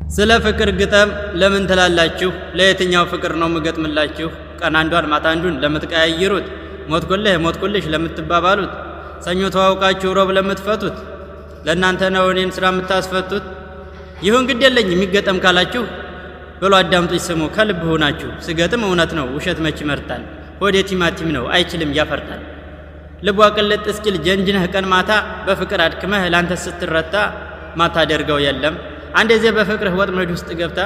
ስለ ፍቅር ግጠም ለምን ትላላችሁ? ለየትኛው ፍቅር ነው ምገጥምላችሁ? ቀን አንዷን ማታ አንዱን ለምትቀያይሩት፣ ሞትኩልህ ሞትኩልሽ ለምትባባሉት፣ ሰኞ ተዋውቃችሁ ሮብ ለምትፈቱት፣ ለእናንተ ነው እኔን ስራ የምታስፈቱት። ይሁን ግድ የለኝ የሚገጠም ካላችሁ ብሎ አዳምጡኝ ስሙ ከልብ ሆናችሁ። ስገጥም እውነት ነው ውሸት መች ይመርጣል? ሆዴ ቲማቲም ነው አይችልም ያፈርጣል። ልቧ ቅልጥ እስኪል ጀንጅነህ ቀን ማታ በፍቅር አድክመህ ላንተ ስትረታ ማታደርገው የለም። አንድ ጊዜ በፍቅርህ ወጥመድ ውስጥ ገብታ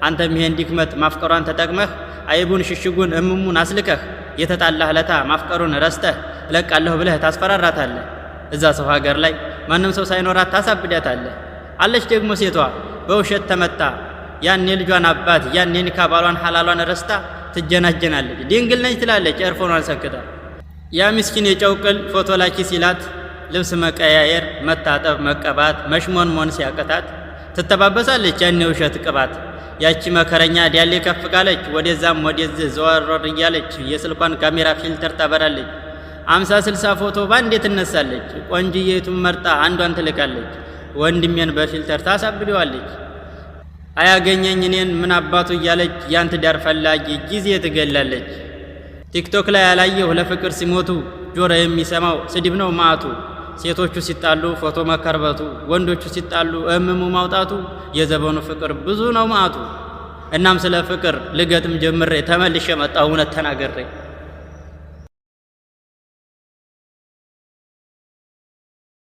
አንተም ይሄን ድክመት ማፍቀሯን ተጠቅመህ አይቡን ሽሽጉን እምሙን አስልከህ የተጣላህ ለታ ማፍቀሩን ረስተህ እለቃለሁ ብለህ ታስፈራራታለህ። እዛ ሰው ሀገር ላይ ማንም ሰው ሳይኖራት ታሳብዳታለህ። አለች ደግሞ ሴቷ በውሸት ተመታ ያን የልጇን አባት ያን የኒካ ባሏን ሐላሏን ረስታ ትጀናጀናለች። ድንግል ነች ትላለች earphone ኗን ሰክታ። ያ ምስኪን የጨው ቅል ፎቶ ላኪ ሲላት ልብስ መቀያየር፣ መታጠብ፣ መቀባት፣ መሽሞንሞን ሲያቅታት ትተባበሳለች ያን የውሸት ቅባት። ያቺ መከረኛ ዳሌ ከፍ ካለች ወደዛም ወደዚህ ዘወር እያለች የስልኳን ካሜራ filter ታበራለች። 50 60 ፎቶ ባንዴ ትነሳለች። ቆንጅዬቱን መርጣ አንዷን ትልካለች። ወንድሜን በ filter ታሳብደዋለች። አያገኘኝ እኔን ምን አባቱ እያለች ያን ትዳር ፈላጊ ጊዜ ትገላለች። ቲክቶክ ላይ ያላየሁ ለፍቅር ሲሞቱ ጆሮ የሚሰማው ስድብ ነው ማአቱ። ሴቶቹ ሲጣሉ ፎቶ መከርበቱ፣ ወንዶቹ ሲጣሉ እምሙ ማውጣቱ፣ የዘመኑ ፍቅር ብዙ ነው ማአቱ። እናም ስለ ፍቅር ልገጥም ጀምሬ ተመልሼ መጣሁ እውነት ተናግሬ።